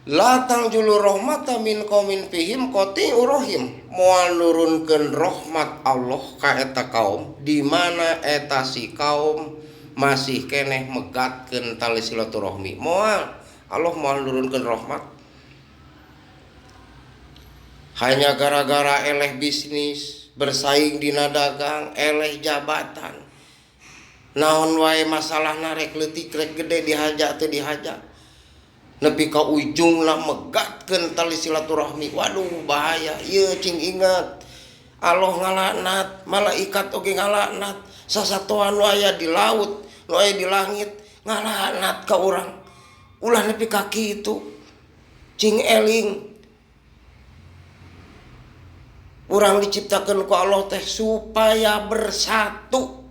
La tanzulu rahmata min qaumin fihim qati'u rahim, moal nurunkeun rahmat Allah ka eta kaum di mana eta si kaum masih keneh megatkeun tali silaturahmi. Moal Allah moal nurunkeun rahmat hanya gara-gara eleh bisnis, bersaing dina dagang, eleh jabatan. Naon wae masalahna, rek leutik rek gede, dihaja teu dihaja, nepi ka ujungna megatkeun tali silaturahmi. Waduh, bahaya ieu. Cing ingat, Allah ngalaknat, malaikat oge ngalaknat, sasatoan nu aya di laut, nu aya di langit ngalaknat ka urang. Ulah nepi ka kitu. Cing eling, urang diciptakeun ku Allah teh supaya bersatu.